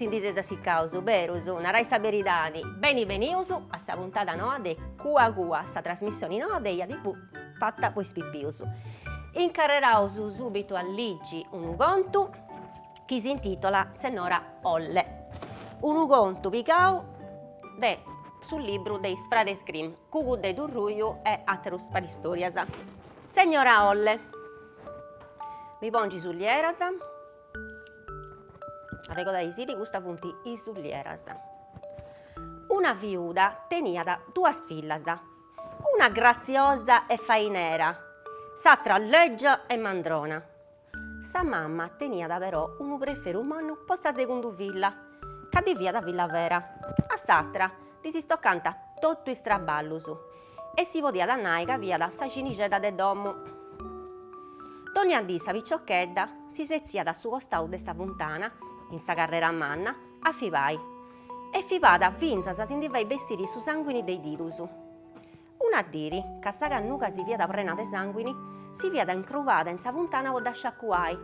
Si ndi seis assicaus, berus? Narai sa beridadi! Beni benius a sa puntada noa de Cua Cua, sa trasmissioni noa de Eja TV fata po is pipius. Incarreraus subitu a ligi unu contu chi s'intitola Sennora Olle. Unu contu pigau de su libru de is frades Grimm, Cuguddeddu Ruju e aterus paristorias. Sennora Olle. Mi pòngiu is ullieras. Arregodaisiri custas funt is ullieras. Una fiuda teniat duas fillas, una gratziosa e fainera, s'atra lègia e mandrona. Sa mama teniat però unu preferu mannu po sa segundu filla, ca ddi fiat filla vera. A s'atra ddis tocànt totu is traballus e si podiat nai ca fiat sa xinixedda de domu. Dònnia dì sa piciochedda si setziat a su costau de sa funtana, in sa carrera manna, a fibai. E fibàt fintzas a si ndi fai bessiri su sànguini de is didus. Una diri, ca sa cannuga si fiat prena de sànguini, si fiat incrubada in sa funtana po dda sciacuai,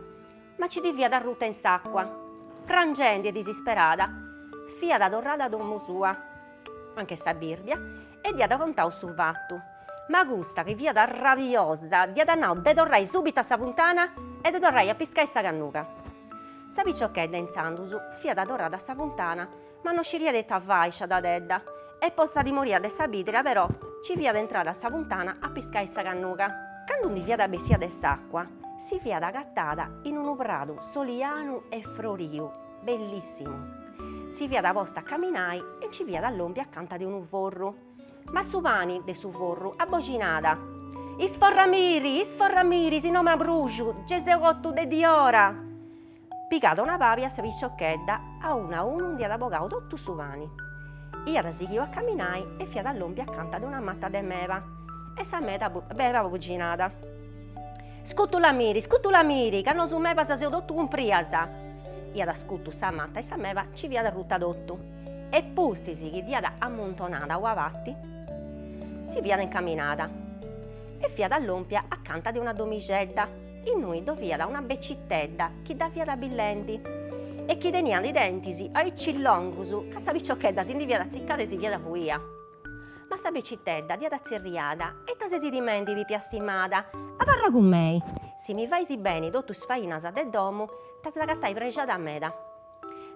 ma nci ddi fiat arruta in s'àcua. Prangendi e disisperada, fiat torrada a domu sua, anche sa birdia, e dd'iat contau su fatu. Ma custa, chi fiat arrabiosa, dd'iat nau de torrai subitu a sa funtana e de torrai a piscai sa cannuga. Sa piciochedda intzandus fiat torrada a sa funtana ma no sciriat ita fai, sciadadedda, e po sa timoria de sa bidria però nci fiat intrada a sa funtana a piscai sa cannuga. Candu ndi fiat bessia de s'acua, si fiat agatada in unu pradu solianu e froriu, bellissimu. Si fiat posta a caminai e nci fiat lòmpia acanta de unu forru. Ma su pani de su forru aboxinàt, Isforramiri, isforramiri, si no m'abruxu, gei seu cotu de diora! Pigada una pabia sa piciochedda a unu a unu nd'iat bogau totu su pani. Iat sighiu a caminai e fiat lòmpia acanta de una mata de meba e sa meba aboxinàt, Scutulamiri, scutulamiri, ca nosu mebas seus totu cumprias! Iat scutu sa mata e sa meba nci fiat arruta totu e pustis chi dd'iat ammuntonada ua parti si fiat incaminada e fiat lòmpia acanta de una domixedda innui ddo fiat una becitedda chi dda fiat billendi e chi teniat i dentis aici longus ca sa piciochedda si ndi fiat atzicada e si fiat fuia. Ma sa becitedda dd'iat tzerriada, Ita ses timendi, pipia stimada? Abarra cun mei! Si mi fais beni totu is fainas de domu, t'as agatai prexada meda.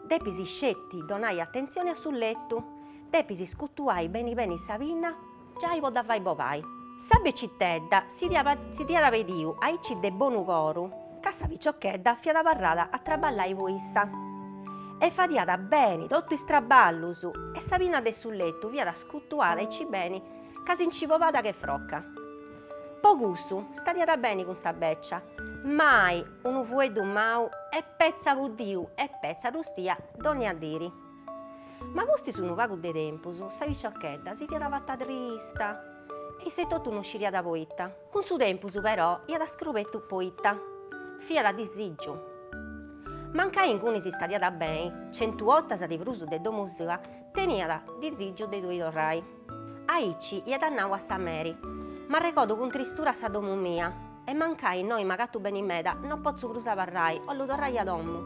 Depis sceti donai atentzioni a su letu, depis scutuai beni beni sa pinna, giai po dda fai bobai. Sa becitedda si dd'iat pediu aici de bonu coru ca sa piciochedda fiat abarrada a traballai po issa. E fadiat beni totu is traballus e sa pinna de su letu fiat scutuada aici beni ca si nci bobàt che froca. Po cussu stadiat beni cun sa bècia, mai unu fueddu mau e petza buddiu e petza arrustia dònnia diri. Ma pustis unu pagu de tempus sa piciochedda si fiat fata trista e issa etotu no sciriat poita. Cun su tempus però iat scrubetu poita. Fiat disìgiu. Mancai ingunis stadiat beni, centu 'ortas de prus de domu sua, teniat disìgiu de ddoi torrai. Aici iat nau a sa meri, M'arregodu cun tristura sa domu mia e mancai innoi m'agatu beni meda no potzu prus abarrai, 'ollu torrai a domu.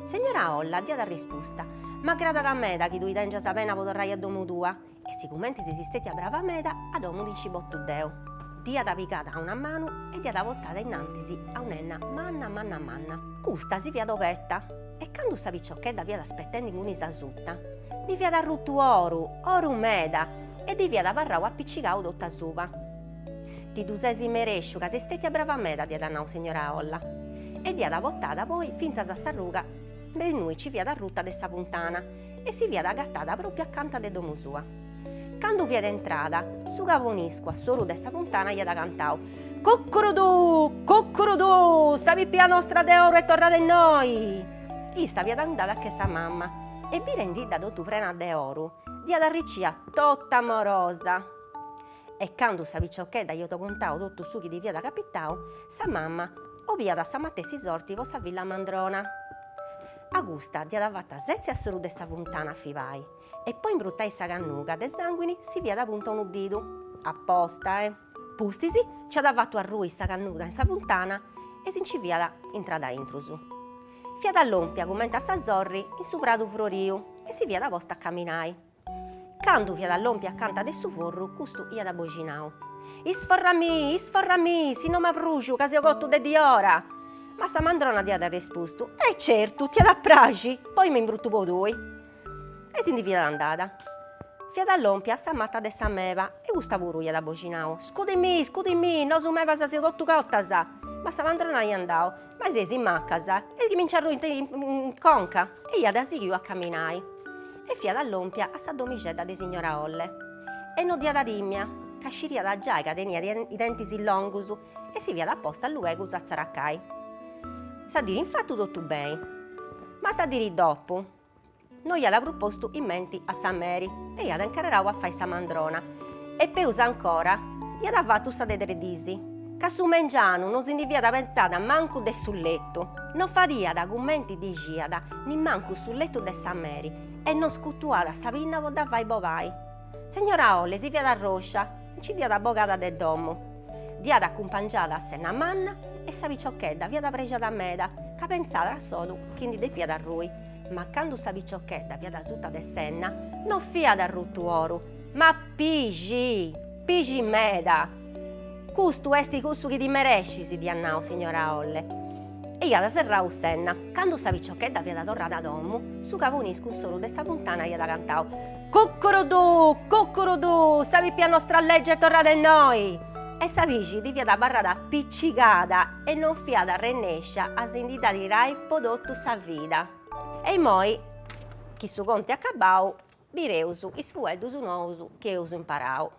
Segnora Olla dd'iat arrespusta, M'agradat meda chi tui tèngias pena po torrai a domu tua e sigumenti ses stètia brava meda, a domu ti nci portu deu. Dd'iat pigada a una manu e dd'iat portada innantis a un'enna manna manna manna. Custa si fiat oberta e candu sa piciochedda fiat aspetendi ingunis asuta, ndi fiat arrutu oru, oru meda, e ddi fiat abarrau apicigau totu asuba. Ti ddu ses merèsciu ca ses stètia brava meda dd'iat nau segnora Olla. E dd'iat portada poi fintzas a s'arruga de innui ci fiat arruta de sa funtana e si fiat agatada pròpiu acanta de domu sua. Candu fiat intrada, su caboniscu a s'oru de sa funtana iat cantau, Cucurudù! Cucurudù! Sa pipia nostra de oru est torrada innoi! Issa fiat andada a che sa mama e birendidda totu prena de oru, dd'iat arricia totu amorosa. E candu sa piciochedda iat contau totu su chi ddi fiat capitau, sa mama 'obiat sa matessi sorti po sa filla mandrona. A custa dd'iat fata setzi a s'oru de sa funtana a fibai e po imbrutai sa cannuga de sànguini si fiat punta unu didu. Aposta, eh! Pustis nci at fatu arrui sa cannuga in sa funtana e si nci fiat intrada a intrus. Fiat lòmpia cumenti a sa sorri in su pradu froriu e si fiat posta a caminai. Candu fiat lòmpia acanta de su forru custu iat aboxinau, Isforramì, isforramì, si no m'abruxu ca seu cotu de diora! Ma sa mandrona dd'iat arrespustu, E certu, t'iat a praxi, poi m'imbrutu po tui. E si ndi fiat andada. Fiat lòmpia a sa mata de sa meba e custa puru iat aboxinau, Scudimì, scudimì, nosu mebas seus totu cotas! Ma sa mandrona iat nau, Ma seis macas, est chi mi nci arruint in conca! E iat sighiu a caminai. E fiat lòmpia a sa domixedda de signora Olle. E no dd'iat tìmia, ca sciriat giai ca teniat is dentis longus e si fiat posta luegus a tzaracai. Sa diri infatu totu beni. Ma sa diri dopu, No iat prus postu in menti a sa meri e iat incarrerau a fai sa mandrona. E peus ancora, iat fatu sa de tres dis, ca su mengianu no si ndi fiat pesada mancu de su letu. No fadiat cumenti dixiat nimancu su letu de sa meri e no scutuat sa pinna po dda fai bobai. Segnora Olle si fiat arroscia, nci dd'iat bogada de domu. Dd'iat acumpangiada a s'enna manna e sa piciochedda fiat prexada meda ca pentzàt a solu chi ndi depiat arrui. Ma candu sa piciochedda fiat asuta de s'enna, no fiat arrutu oru, ma pixi! Pixi meda! Custu est cussu chi ti merescis, dd'iat nau signora Olle. E iat serrau s'enna. Candu sa piciochedda fiat torrada a domu, su caboniscu in s'oru de sa funtana iat cantau, Cuccurudu! Cuccurudu! Sa pipia nostra lègia est torrada innoi! E sa pixi ddi fiat abarrada apicigada e non fiat arrennèscia a si ndi dda tirai po totu sa vida. E immoi chi su contu est acabau, bireus is fueddus nous chi eus imparau.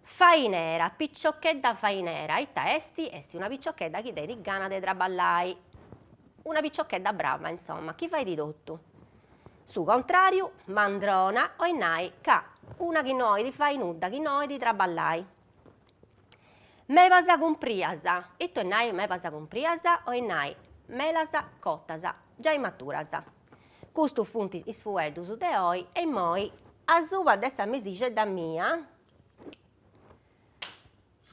Fainera, piciochedda fainera, ita est? Est una piciochedda chi tenit gana de traballai, una piciochedda brava, insoma, chi fait totu. Su contrariu, mandrona, 'olit nai ca una chi no 'olit fai nudda, chi no 'olit traballai. Mebas cumprias, ita 'olit nai mebas cumprias? 'Olit nai melas cotas, giai maturas. Custus funt is fueddus de oi e immoi asuba de sa mesixedda mia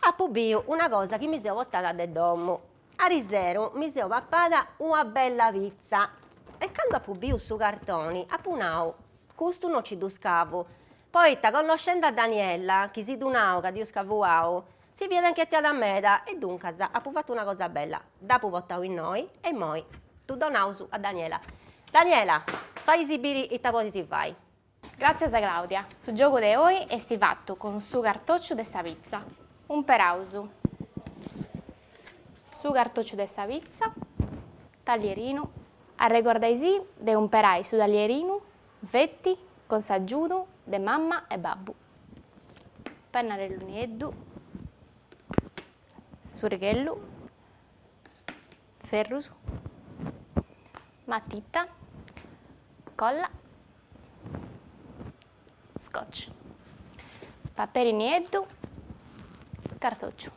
apu biu una cosa chi mi seu portada de domu. Ariseru mi seu papada una bella pizza e candu apu biu su cartoni apu nau, custu no nci ddu scavu, poita connoscendi a Daniella, chi si ddu nau ca dd'iu scavuau, si fiat inchiettada meda e duncas apu fatu una cosa bella, dd'apu portau innoi e immoi ddu donaus a Daniela. Daniela, fai·sì biri ita podis fai. Gràtzias Claudia, su giogu de oi est fatu cun su cartòciu de sa pitza. Umperaus su cartòciu de sa pitza, tallierinu, arregordaisì de umperai su tallierinu feti cun s'agiudu de mamma e babbu. Pennarellu nieddu, surighellu, ferrus, matita, colla, scotch, paperi nieddu, cartòciu.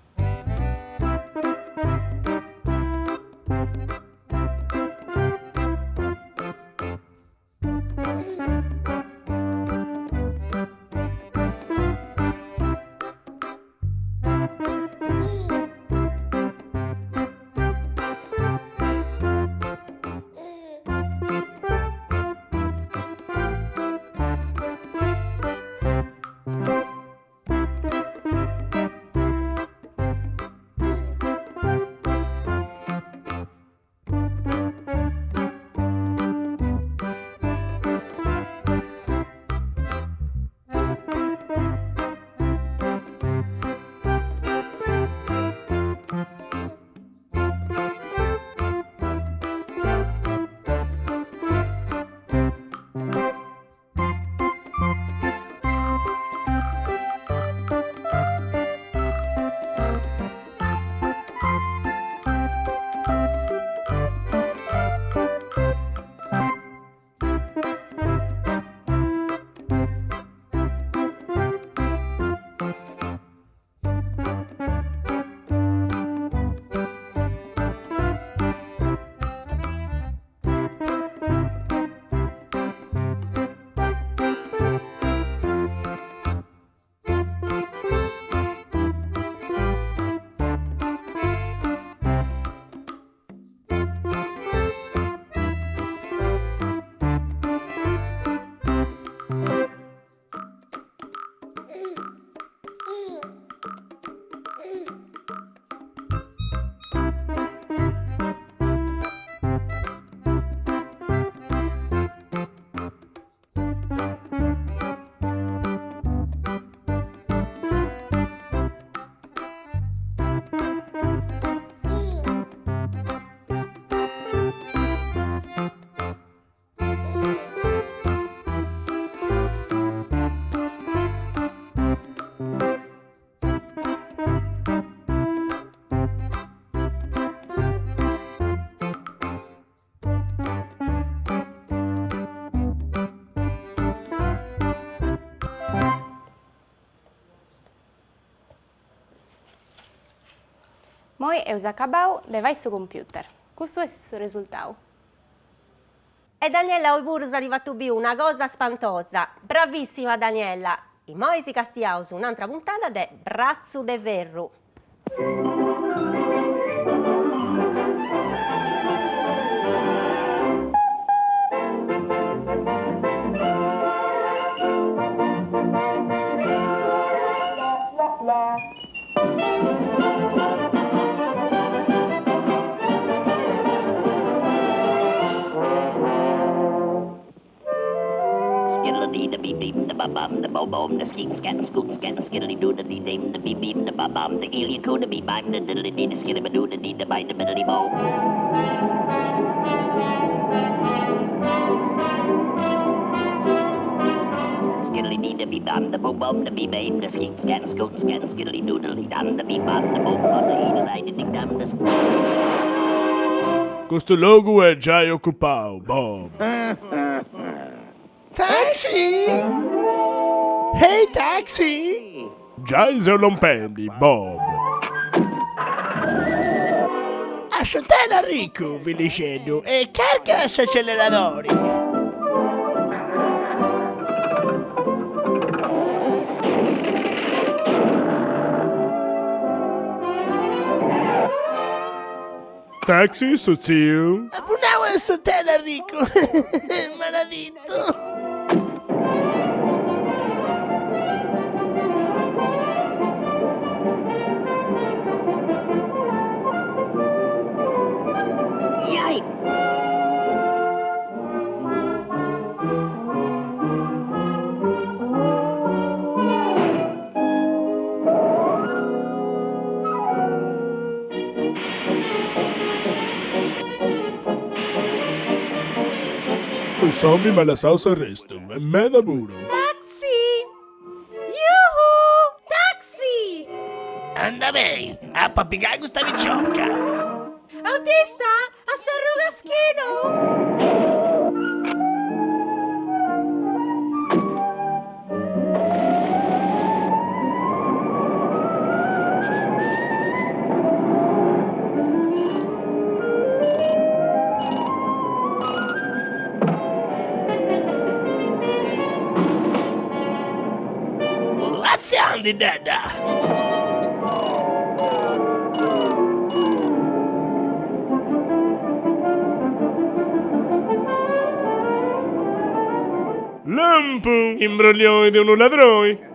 Moi eus acabau de fai su computer. Custu est su resultau. E Daniella oi puru s'at fatu biri una cosa spantosa! Bravissima Daniella! Imoi si castiaus un'antra puntada de Bratzu de Ferru. Custu logu est giai ocupau, Bob. Taxi! Hey taxi! Giai seu lompendi, Bob. A s'hotel Arricu, fillixeddu, e carca s'aceleradori. Taxi, su tziu? Apu nau a s'hotel Arricu, maladittu. Cuss'omi m'at lassau s'arrestu, e meda puru. Taxi! Yuhu! Taxi! Anda beni, apu a pigai custa picioca. Autista, a s'arruga Schinu! Atziandi ddedda! Lampu! Imbrollioi de unu ladroi!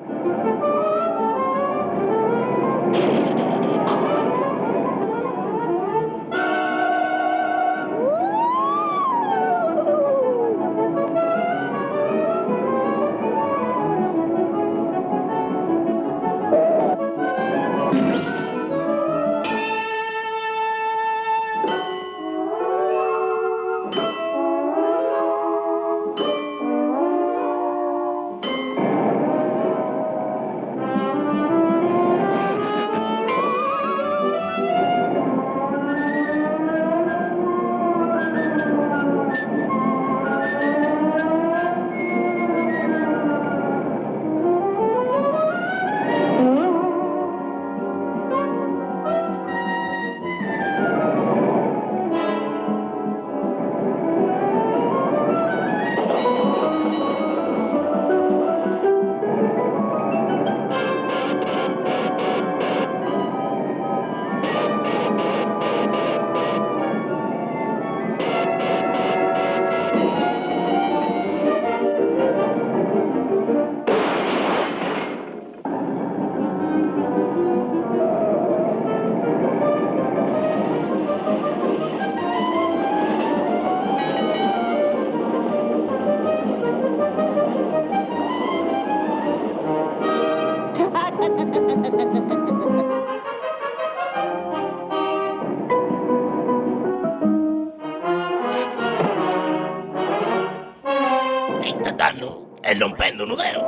Ita dannu! Est lompendi unu trenu!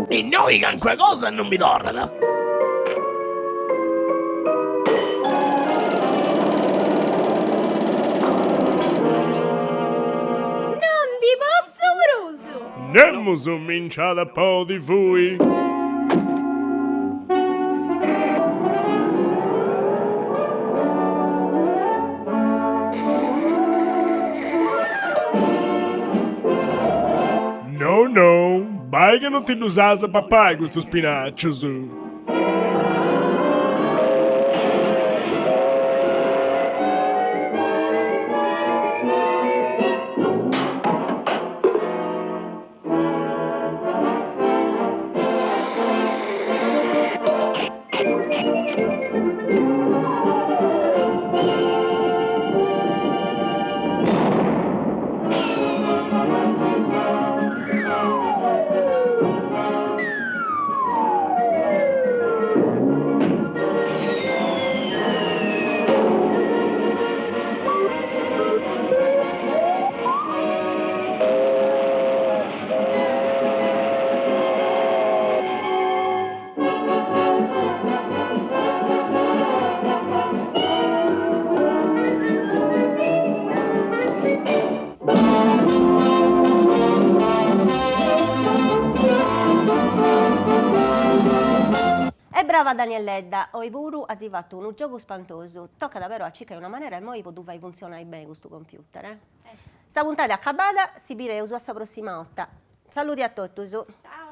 Innoi calincuna cosa non mi torrat. Non ndi potzu prus! Nemus mi nc'at a podi fui. No no, bai ca no ti ddus as a papai custus spinacius. E brava Danielledda, oi puru as fatu unu giogu spantosu, tocat però a circai una manera immoi po ddu fai funtzionai beni custu computer eh. Sa puntada est acabada, si bireus a sa prossima 'orta. Saludi a totus. Ciao.